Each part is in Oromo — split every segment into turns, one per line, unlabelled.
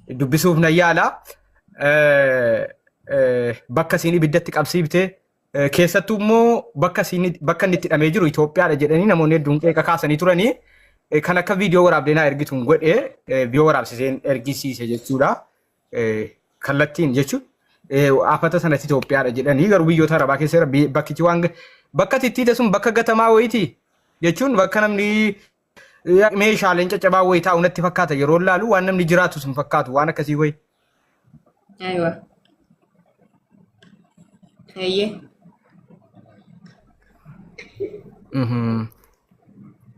Dubbisuuf nan yaala. Bakka isiin ibiddatti qabsiifte keessattuu immoo bakka isiin bakka inni itti hidhamee jiru Itoophiyaadha jedhanii namoonni hedduun qeeqa kaasanii turanii kan akka viidiyoo waraabdee naa ergituun godhe viidiyoo waraabsiseen ergisiise jechuudha. Kallattiin jechuun afata sanatti Itoophiyaadha jedhanii garuu biyyoota Arabaa keessa jira. Bakkichi waan bakka tittiite sun bakka gatamaa wayiiti jechuun bakka namni meeshaaleen caccabaa wayii taa'u natti fakkaata yeroo laalu waan namni jiraatu sun fakkaatu waan akkasii wayii.
Aywa. Hayyee.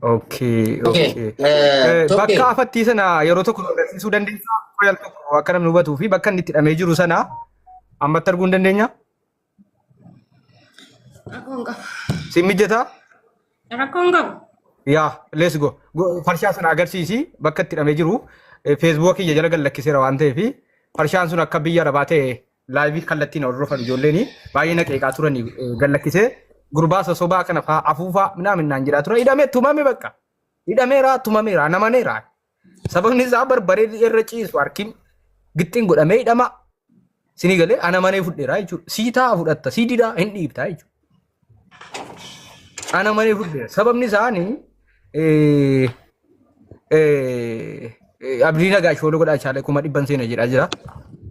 Okay,
Okay.
okay.
Tokkee.
Bakka afattii sana yeroo tokko nu agarsiisuu dandeessaa? Yeroo tokko akka namni hubatuu fi bakka inni itti hidhamee jiru sana ammatti arguu hin dandeenya?
Rakkoo hin qabu.
Siin mijataa?
Rakkoo hin qabu.
Yaa, let's go. Farshaa sana agarsiisi bakka itti hidhamee jiru. Facebook kiyya jala gad lakkiseera waan ta'eef farshaan sun akka biyya arabaa ta'e laayivii kallattiin hordofan ijoolleen baay'ee na qeeqaa turanii gad lakkisee gurbaa sosobaa kana fa'aa afuufaa minaamin naan jedhaa ture hidhamee tumame bakka. Hidhameera tumameera namaneera. Sababni isaa barbaree irra ciisu harki gixxiin godhamee hidhama. Sinii galee ana manee fudheera jechuudha. Sii ta'a fudhatta, sii didaa hin dhiibta jechuudha. Ana manee fudheera. Sababni isaanii Abdii Nagaash fooloo godhaa chaale 100,000 seena jedhaa jira.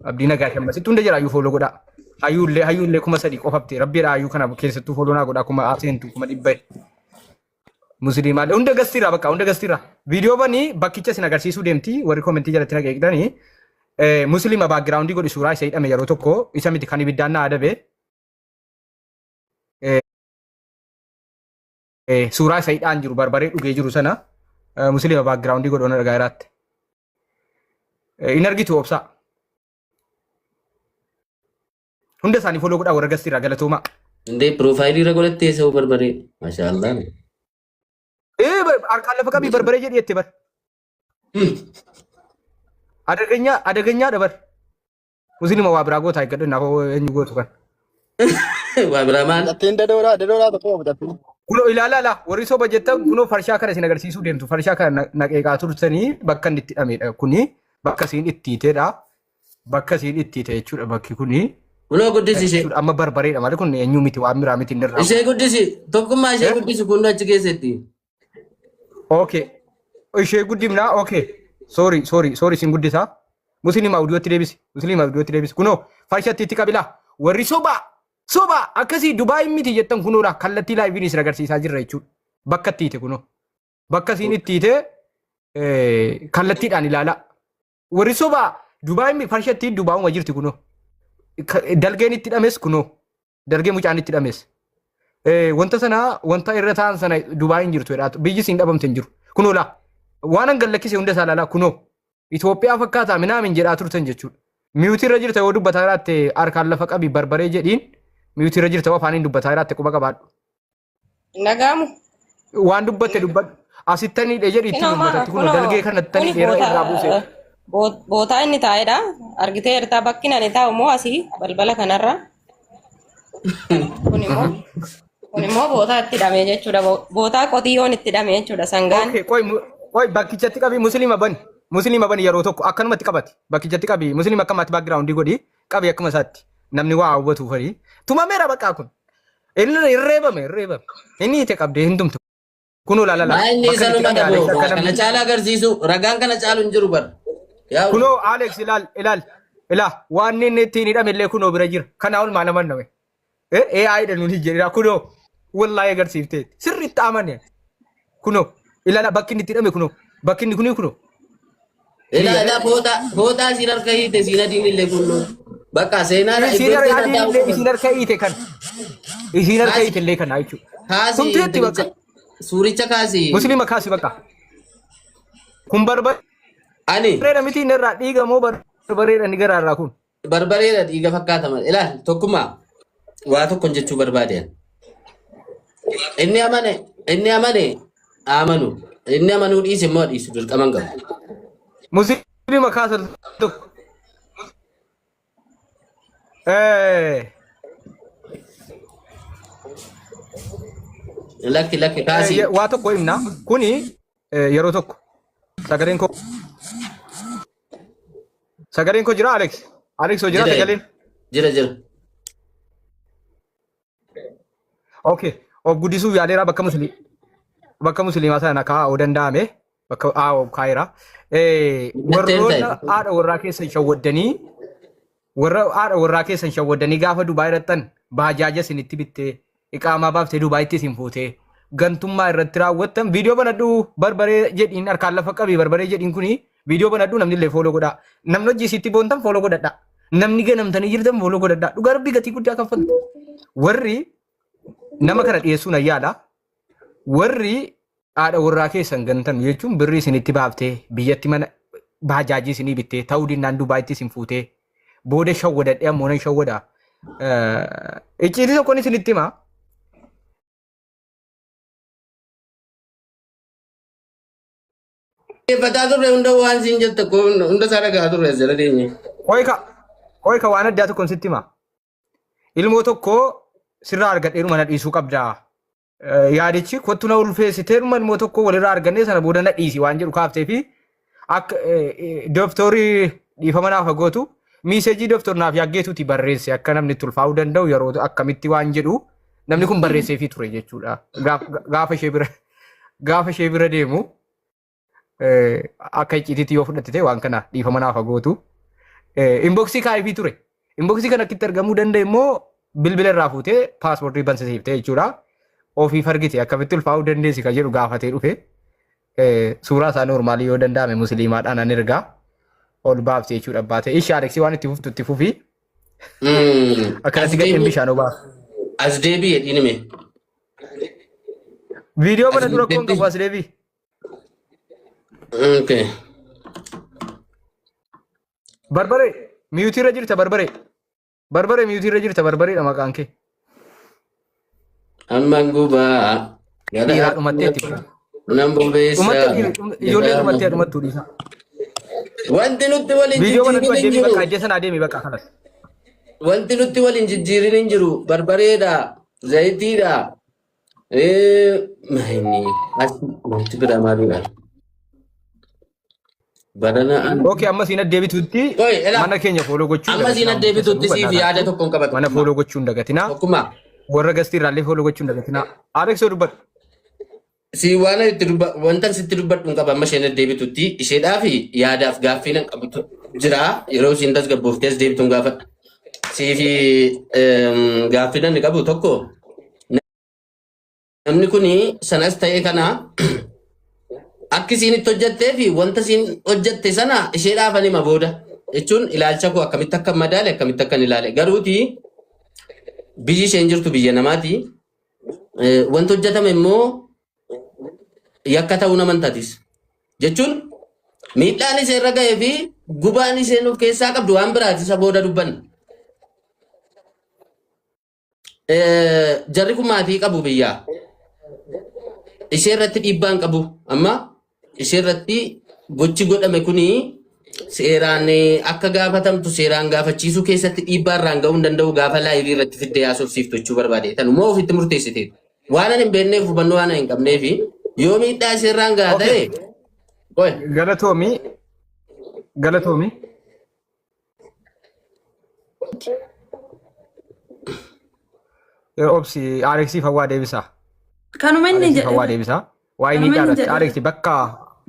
Abdii Nagaash ammasitti hunda jira hayyuu fooloo godhaa. Hayyuullee 3,000 qofafte rabbiidha hayyuu kana keessattuu fooloo naa godhaa kuma seentu 100,000. Musliimaalee hunda gastiirraa bakka hunda gastiirraa. Viidiyoo banii bakkicha isin agarsiisuu deemti warri koomentii jalatti na qeeqxanii. Musliima baakgiraawundii godhi suuraa isa hidhame yeroo tokko isa miti kan ibiddaan na adabe. Suuraa isa hidhaan jiru barbaree dhugee jiru sana musliima baakgiraawundii godhu na dhagaa jiraatti. In argitu obsaa. Hunda isaanii follow godhaa warra gastiirraa galatoomaa.
Indee piroofaayilii irra godhattee isa barbaree. Maashaa Allah.
Ee harkaan lafa qabii barbaree jedhi jette bar. Adaganyaa adaganyaadha bar. Musliima waa biraa goota eeggadhu naaf eenyu gootu kan.
Waa biraa maal?
Mucattiin dadooraa dadooraa tokko mucattiin.
Kunoo ilaalaa laa warri soba jettan kunoo farshaa kana isin agarsiisuu deemtu farshaa kana na qeeqaa turtanii bakka inni itti hidhamedha kuni bakka isiin itti hiitedha. Bakka isiin itti hiite jechuudha bakki kuni.
Kunoo guddisi ishee.
Jechuudha amma barbareedha malee kun eenyu miti waan biraa miti inni irraa.
Ishee guddisi. Tokkummaa ishee guddisi kun achi keessatti.
Okay. Ishee guddifnaa okay. Sorry sorry sorry isin guddisaa. Musliima audiootti deebisi. Musliima audiootti deebisi. Kunoo farshatti itti qabilaa. Warri sobaa sobaa akkasii Dubaay miti jettan kunoodha kallattii laayiviin isin agarsiisaa jirra jechuudha. Bakka itti hiite kunoo. Bakka isiin itti hiite kallattiidhaan ilaalaa. Warri sobaa Dubaay farshatti Dubaayuma jirti kunoo. Dalgeen itti hidhames kunoo. Dalgee mucaan itti hidhames. Wanta sana wanta irra ta'an sana Dubaay hin jirtu jedhaa biyyi siin dhabamte hin jiru. Kunoo laa waan an gallakkise hunda isaa laalaa kunoo. Itoophiyaa fakkaataa minaamin jedhaa turtan jechuudha. Miyuutii irra jirta yoo dubbataa jiraatte harkaan lafa qabi barbaree jedhiin miyuutii irra jirta yoo afaaniin dubbataa jiraatte quba qabaadhu.
Hin dhaga'amu.
Waan dubbatte dubbadhu. Asittanii hidhe jedhi ittiin
Kinoo maara
uummatatti kunoo
kunoo
dalgee kanattanii
kuni
dheera
boota
irraa buuse.
bootaa inni taa'edha. Argitee jirta bakki ani taa'u immoo asii balbala kanarra. Kun immoo kun immoo bootaa itti hidhame jechuudha. Bootaa qotiyyoon itti hidhame jechuudha sangaan.
Okay, qoy qoy bakkichatti qabi musliima bani. Musliima bani yeroo tokko akkanumatti qabati. Bakkichatti qabi musliima akkamatti background godhi qabi akkuma isaatti. Namni waa hubatu fa'i. Tumameera baqaa kun. Inni hin reebame hin reebame. Inni hiite qabdee hin tumtu. Kunoo laala
Maa
laala.
inni
Bakka
isa
itti
numa
qabne
dhabu
Alex akka
kana
namni.
caala agarsiisu ragaan kana caalu hin jiru bar. Yaa
Kunoo Alex ilaal ilaal ilaa waan inni ittiin hidhame illee kunoo bira jira. Kanaa ol maal amanname. AI dha nuti jedhira kunoo wallaahi agarsiifteetti. Sirriitti amane. Kunoo ilaala bakki inni itti hidhame kunoo bakki inni kunii kunoo.
Ilaa ilaa fooxaa fooxaa isiin harka hiite isiin adiin illee kunnoo. Bakka seenaadha
Isiin
iddoo
harka
itti
adiin
taa'u
illee
qaban.
isiin harka hiite kan. Isiin harka
Kaasi
hiite illee kana jechuudha.
kaasi
Tumteetti bakka.
intalicha suuricha kaasi.
Musliima kaasi bakka. Kun
Ani
barbareedha miti inni irraa dhiiga moo barbareedha inni garaa irraa kun.
Barbareedha dhiiga fakkaata malee. Ilaal tokkummaa waa tokkon jechuu barbaade. Inni amane amanu inni amanuu dhiise immoo dhiisu dirqama hin qabu.
Musliima kaasa tokko.
Lakki lakki kaasii.
Waa tokko himna. Kuni yeroo tokko sagaleen koo Sagaleen koo jira Alex? Alex hoo jira
Jira
sagaleen?
jira jira.
Okay. Of guddisuuf yaaleera bakka musliimaa bakka musliimaa sana kaa'uu danda'ame bakka aawoo kaa'eera.
Guddatteen
Warroota
ta'e.
haadha warraa keessan shawwaddanii warra haadha warraa keessan shawwaddanii gaafa Dubaay irrattan baajaaja isinitti bittee iqaamaa baaftee Dubaayitti isin fuutee gantummaa irratti raawwattan viidiyoo banadhu barbaree jedhiin harkaan lafa qabii barbaree jedhiin kuni viidiyoo banadhu namni illee fooloo godhaa. Namni hojii isitti boontan fooloo godhadha. Namni ganamtanii jirtan fooloo godhadha. Dhugaa rabbii gatii guddaa kaffaltu. Warri nama kana dhiyeessuun ayyaadha. Warri haadha warraa keessan gantan jechuun birrii isinitti baaftee biyyatti mana baajaajii isinii bittee ta'uu dinnaan Dubaayitti isin fuutee booda shawwadadhee ammoo nan shawwada. Icciitii tokkoon isinitti hima.
Dhaggeeffataa turre hunda waan siin jette kun hunda isaa dhagahaa turre as jala teenye.
Qoyka qoyka waan addaa tokkoon sitti hima. Ilmoo tokko sirraa argadheeruma na dhiisuu qabda. Yaadichi kottu na ulfeessiteeruma ilmoo tokko walirraa argannee sana booda na dhiisi waan jedhu kaaftee fi akka dooktorii dhiifama naaf gootu miiseejii dooktor naaf yaaggeetuuti barreesse akka namni itti ulfaa'uu danda'u yeroo akkamitti waan jedhu namni kun barreesseefii ture jechuudha. Gaafa ishee bira gaafa ishee bira deemu akka icciitiitti yoo fudhatte ta'e waan kana dhiifama naaf gootu. Inboksii kaa'eefii ture. Inboksii kana akkitti argamuu danda'e immoo bilbila irraa fuutee paaspoortii bansisiifte jechuudha. Ofiif argite akkamitti ulfaa'uu dandeessi kan jedhu gaafatee dhufe. Suuraa isaa noormaalii yoo danda'ame musliimaadhaan an ergaa ol baafte jechuudha baate. Ishee Aleksii waan itti fuftu itti fufi. Akkanatti
As
gadheen
deebi
bishaan obaaf.
as deebi jedhiin hime.
Viidiyoo
As
bana dura koon qabu
deebi.
as deebii.
Okay.
Barbaree miyuutii irra jirta barbaree. Barbaree miyuutii irra jirta barbareedha maqaan kee.
Amman gubaa.
Dhiiraa
Gara
dhumatteetti bara.
nan bobeessa.
Dhumattee dhiira ijoollee dhumattee dhumattuu dhiisa.
Wanti nutti waliin
Viidiyoo bana dura
jijjiirin hin
deemii bakka
jiru.
iddoo sanaa deemii bakka kanas.
Wanti nutti waliin jijjiirin hin jiru. Barbareedha. Zayitiidha. Maayini as wanti biraa maalidha? Barana an.
Okay, amma siin addeebitutti
Oi, ela.
mana keenya fooloo gochuu hin
Amma siin
dagatinaa hundi keessanuu
addeebitutti siif
bannaa
yaada
taatu.
tokkoon qaba
Mana
tokkummaa.
fooloo gochuu hin dagatinaa.
Tokkummaa.
Warra gastii irraallee fooloo gochuu hin dagatinaa. Alex yoo dubbadhu.
Si waan itti dubba wanta sitti dubbadhu hin qaba amma isheen addeebitutti isheedhaa fi yaadaaf gaaffii nan qabutu jira yeroo isiin tasgabbooftees deebituun gaafadha. Siif gaaffii nan qabu tokko namni kun sanas ta'e kana akki isiin itti hojjattee fi wanta isiin hojjatte sana isheedhaaf ani hima booda jechuun ilaalcha koo akkamitti akka madaale akkamitti akka hin ilaale garuuti biyyi isheen jirtu biyya namaati. Wanti hojjetame immoo yakka ta'uu naman tatis jechuun miidhaan ishee irra ga'ee fi gubaan isheen of keessaa qabdu waan biraati isa booda dubbanna. Jarri kun maatii qabu biyyaa. Ishee irratti dhiibbaa hin qabu. Amma ishee irratti gochi godhame kuni seeraan akka gaafatamtu seeraan gaafachiisuu keessatti dhiibbaa irraan ga'uu hin danda'u gaafa laayivii irratti fiddee haasofsiiftu jechuu barbaade. Tanuma ofitti murteessiteetu. Waan ani hin beekneef hubannoo waan ani hin qabneef yoo miidhaa ishee irraan ga'a
Okay.
ta'e qoy.
Galatoomi. Galatoomi. Obsi Aleksii Fawwaa deebisaa.
Kanuma inni
Aleksii Fawwaa
jedhe.
deebisaa. Waa'ee
Kanuma
miidhaa
inni
irratti.
jedhe.
Aleksii bakka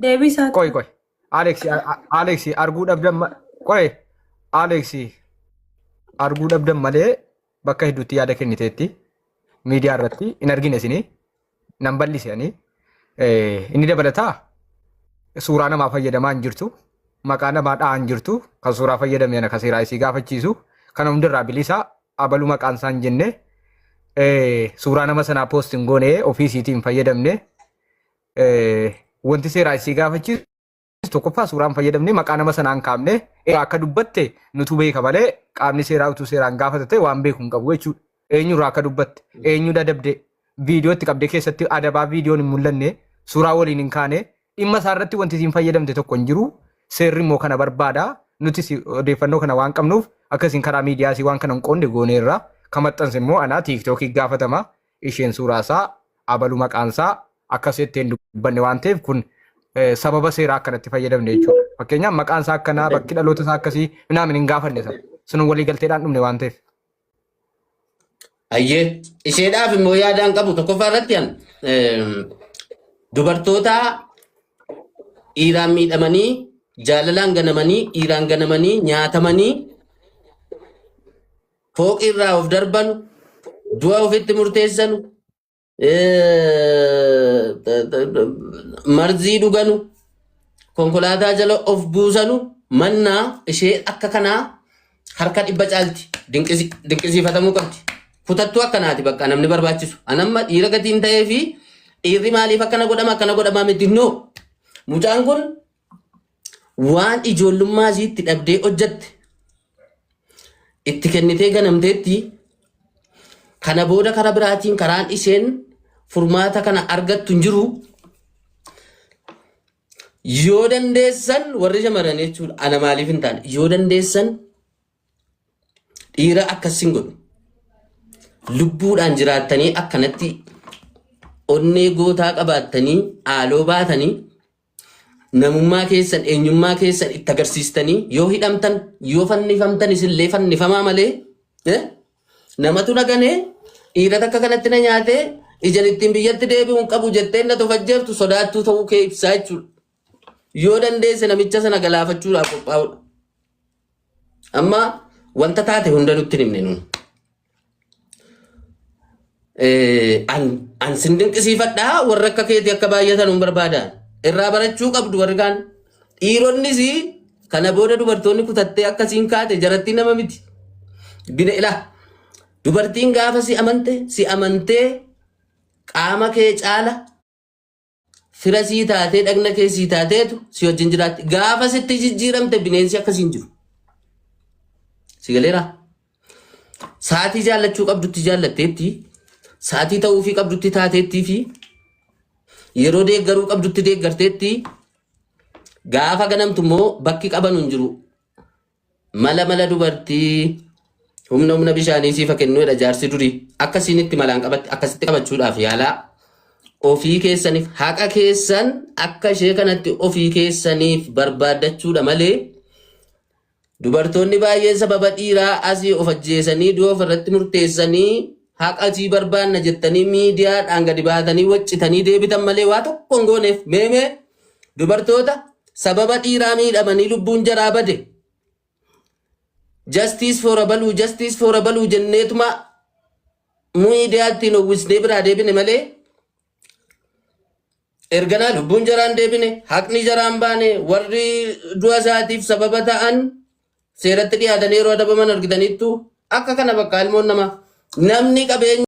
Deebii isaati.
qoy qoy. Aleksii Aleksii arguu dhabdan qoy Aleksii arguu dhabdan malee bakka hedduutti yaada kenniteetti miidiyaa irratti hin argine isinii nan bal'ise ani. Inni dabalataa suuraa namaa fayyadamaa hin jirtu. Maqaa namaa dha'aa hin jirtu. Kan suuraa fayyadame ana kan seeraa isii gaafachiisu. Kana hundarraa bilisa abalu maqaan isaa hin jenne. Suuraa nama sanaa poost hin goone ofii isiitii hin fayyadamne. Wanti seeraa isii gaafachiisu tokkoffaa suuraa hin fayyadamne maqaa nama sanaa hin kaafne. Akka dubbatte nutu beeka malee qaamni seeraa utuu seeraan gaafata ta'e waan beeku hin qabu jechuudha. Eenyurraa akka dubbatte eenyu adabde viidiyoo itti qabdee keessatti adabaa viidiyoon hin mul'anne suuraa waliin hin kaane dhimma isaa irratti wanti isiin fayyadamte tokko hin jiru. Seerri immoo kana barbaada. Nutis odeeffannoo kana waan qabnuuf akka isin karaa miidiyaa isii waan kana hin qoonne gooneerra. Kan maxxanse immoo anaa tiiktookii gaafatama. Isheen suuraa isaa abalu maqaan isaa akkas jettee hin dubbanne waan ta'eef kun sababa seeraa akkanatti fayyadamne jechuudha. Fakkeenyaaf maqaan isaa akkanaa, bakki dhaloota isaa akkasii minaamin hin gaafanne sana. Sun waliigalteedhaan dhumne waan ta'eef.
Ayyee, isheedhaaf immoo yaadaan qabu tokkoffaa irratti an dubartoota dhiiraan miidhamanii, jaalalaan ganamanii, dhiiraan ganamanii, nyaatamanii, fooqii irraa of darbanu, du'a ofitti murteessanu, marzii dhuganu, konkolaataa jala of buusanu mannaa ishee akka kanaa harka dhibba caalti dinqisiifatamuu qabdi. Kutattuu akkanaati bakka namni barbaachisu. Anamma dhiira gatiin ta'ee fi dhiirri maaliif akkana godhama akkana godhamaa miti, no. Mucaan kun waan ijoollummaa isiitti dhabdee hojjatte itti kennitee ganamteetti. Kana booda karaa biraatiin karaan isheen furmaata kana argattu hin jiru. Yoo dandeessan warri shamarran jechuudha. Ana maaliif hin taane, yoo dandeessan dhiira akkasin godhu. Lubbuudhaan jiraattanii akkanatti onnee gootaa qabaattanii haaloo baatanii namummaa keessan, eenyummaa keessan itti agarsiistanii, yoo hidhamtan, yoo fannifamtan, isillee fannifamaa malee namatu na ganee, dhiira takka kanatti na nyaatee, ijaan ittiin biyyatti deebi'u hin qabu jettee na tofajjeeftu sodaattuu ta'uu kee ibsaa jechuudha. Yoo dandeesse namicha sana galaafachuudhaaf qophaa'udha. Amma wanta taate hunda nutti hin himne nuun. An sin dinqisiifadhaa, warra akka keetii akka baay'atan hin barbaadan. Irraa barachuu qabdu warri kaan. Dhiironnis kana booda dubartoonni kutattee akkasiin kaate jarattii nama miti. Bina ilaa, dubartiin gaafa si amante, si amantee qaama kee caala fira sii taatee, dhagna kee sii taateetu si wajjin jiraatti. Gaafa sitti jijjiiramte bineensi akkasiin jiru. Si galeeraa? Saatii jaallachuu qabdutti jaallatteetti, saatii ta'uufii qabdutti taateettii fi yeroo deeggaruu qabdutti deeggarteetti. Gaafa ganamtu immoo bakki qabanu hin jiru. Mala mala dubartii, humna humna bishaanii siifa kennuudha jaarsi durii. Akkasiin itti malaan qabatti akkasitti qabachuudhaaf yaalaa. Ofii keessaniif haqa keessan akka ishee kanatti ofii keessaniif barbaaddachuudha malee, dubartoonni baay'een sababa dhiiraa asii of ajjeesanii, du'a ofirratti murteessanii, haqa asii barbaanna jettanii miidiyaadhaan gadi baatanii waccitanii deebitan malee waa tokko hin gooneef. Meemee dubartoota sababa dhiiraa miidhamanii lubbuun jaraa bade, "Justice for abaluu, justice for abaluu" jenneetuma miidiyaatti uwwisnee biraa deebine malee, erganaa lubbuun jaraan deebine, haqni jaraan baane, warri du'a isaatiif sababa ta'an seeratti dhiyaatanii yeroo adabaman argitaniittu. Akka kana bakka ilmoon namaa namni qabeenya